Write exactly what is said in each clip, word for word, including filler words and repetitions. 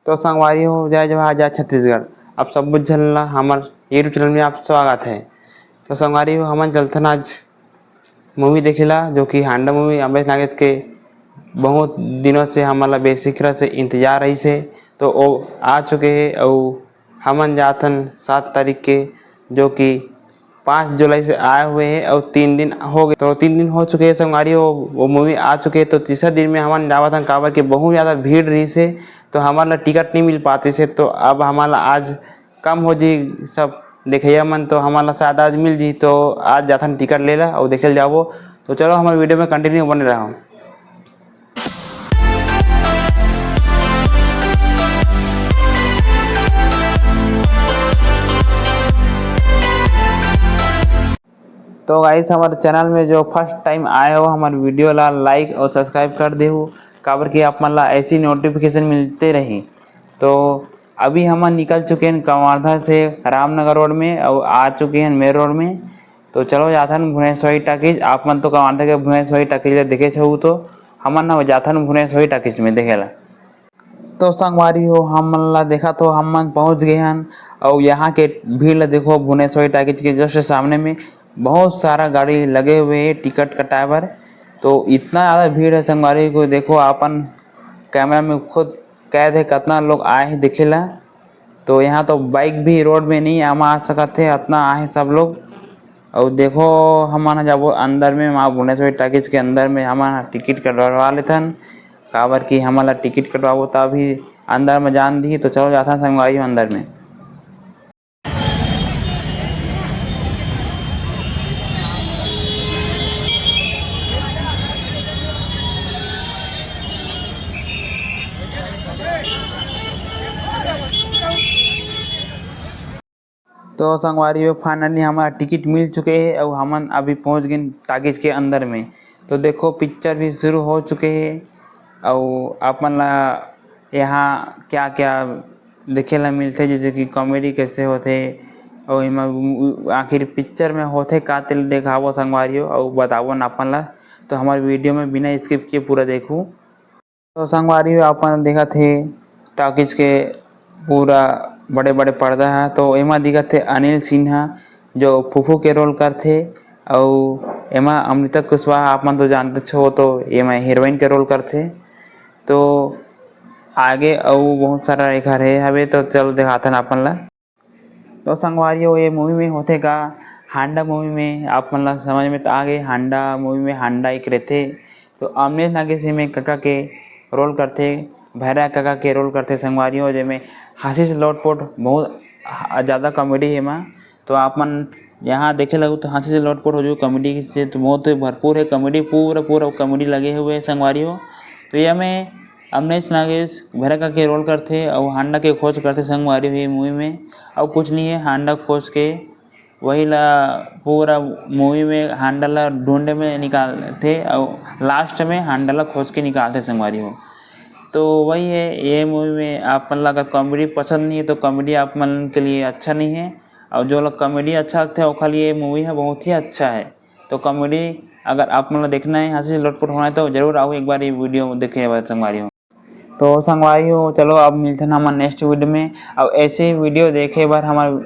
तो संगवारी हो, जय जोहार, जय छत्तीसगढ़। आप सब झन ला हमर YouTube चैनल में आप स्वागत है। तो संगवारी हो, हमन चलथन आज मूवी देखे ला, जो कि हांडा मूवी अमरीश नागेश के बहुत दिनों से हमन ला बेसिखरा से इंतजार रहिस हे। तो वो आ चुके हे, अउ हमन जाथन सात तारीख के, जो कि पाँच जुलाई से आए हुए हैं और तीन दिन हो गए। तो तीन दिन हो चुके हैं संगवारी, वो, वो मूवी आ चुके हैं। तो तीसरा दिन में हमन जावत हन, काबर कि बहुत ज़्यादा भीड़ रहिस हे, तो हमन ला टिकट नहीं मिल पातिस हे। तो अब हमन ला आज कम हो जी सब देखइया मन, तो हमन ला शायद आज मिल जी। तो आज जाथन टिकट ले ला और देखे ल जाबो। तो चलो, हमारे वीडियो में कंटिन्यू बने रहो। तो गाइस, हमारे चैनल में जो फर्स्ट टाइम आए हो, हमारे वीडियो ला लाइक और सब्सक्राइब कर देहू, काबर कि आप मन ला ऐसी नोटिफिकेशन मिलते रही। तो अभी हमन निकल चुके हैं कवर्धा से रामनगर रोड में और आ चुके हैं मेन रोड में। तो चलो जाथन भुवनेश्वरी टाकीज। आप मन तो कवर्धा के भुवनेश्वरी टाकीज ला देखे छहू, तो हमन ना जाथन भुवनेश्वरी टाकीज में देखे ला। तो संगवारी हो, हमन ला देखा तो हमन पहुंच गए हन। और यहाँ के भीड़ ला देखो, भुवनेश्वरी टाकीज के जस्ट सामने में बहुत सारा गाड़ी लगे हुए हैं टिकट कटाए बर। तो इतना ज़्यादा भीड़ है संगवारी हो, देखो अपन कैमरा में खुद कैद है कितना लोग आए हैं देखे ला। तो यहाँ तो बाइक भी रोड में नहीं आमा आ सकत है, इतना आहे सब लोग। और देखो, हमन जाबो अंदर में, माँ भुवनेश्वरी टाकीज के अंदर में हमन टिकट कटवा लेथन, काबर कि हमन ला टिकट कटवाबो त अभी अंदर में जान दिही। तो चलो जाथन संगवारी हो अंदर में। तो संगवारी हो, फाइनली हमारा टिकट मिल चुके हे और हमन अभी पहुंच गए टाकीज के अंदर में। तो देखो, पिक्चर भी शुरू हो चुके हे और आप मन ला यहाँ क्या क्या देखे ला मिलथे, जैसे कि कॉमेडी कैसे होथे और एमा आखिर पिक्चर में होथे का, तेल देखाबो संगवारी हो और बताबो न आप मन ला। तो हमारे वीडियो में बिना स्किप किए पूरा देखू। तो संगवारी हो, आप मन देखत हे टाकीज के पूरा बड़े-बड़े पर्दा ह, तो एमा दिखत हे अनिल सिन्हा, जो फूफू के रोल करथे, अउ एमा अमृता कुशवाहा, आप मन तो जानते हो, तो एमा हीरोइन के रोल करथे। तो आगे अउ बहुत सारा एखर हे हवे, तो चलो देखाथन आप मन ला। तो संगवारी हो, ये मूवी में होथे का, हांडा मूवी में आप मन ला समझ में तो आ गए, हांडा मूवी में हांडा एक रहथे। तो अमरीश नागेश में कका के रोल करथे, भैरा कका के रोल करथे संगवारी हो, जेमे हंसी से लोटपोट बहुत ह-, ज्यादा कॉमेडी हे एमा। तो आप मन यहाँ देखे लगू तो हंसी से लोटपोट हो जो, कॉमेडी से तो बहुत भरपूर है कॉमेडी, पूरा पूरा कॉमेडी लगे हुए है संगवारी हो। तो ये में अमरीश नागेश भैरा कका के रोल करथे अउ हांडा के खोज करथे संगवारी हो ये मूवी में। अउ कुछ नहीं है, हांडा खोज के वही ला पूरा मूवी में हांडा ला ढूंढे में निकालथे अउ लास्ट में हांडा ला खोज के निकालथे संगवारी हो। तो वही है, ये मूवी में आप मन ला अगर कॉमेडी पसंद नहीं है तो कॉमेडी आप मन के लिए अच्छा नहीं है, और जो लोग कॉमेडी अच्छा लगता है ओखर लिए ये मूवी है बहुत ही अच्छा है। तो कॉमेडी अगर आप मन ला देखना है, हंसी से लोटपोट होना है तो जरूर आओ एक बार ये वीडियो देखे बर संगवारी हो। तो संगवारी हो, चलो अब मिलते हैं हमारे नेक्स्ट वीडियो में। और ऐसे ही वीडियो देखे बर हमारे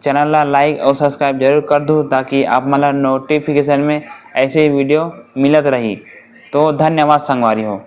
चैनल ला लाइक और सब्सक्राइब जरूर कर दो, ताकि आप मन ला नोटिफिकेशन में ऐसे ही वीडियो मिलत रही। तो धन्यवाद संगवारी हो।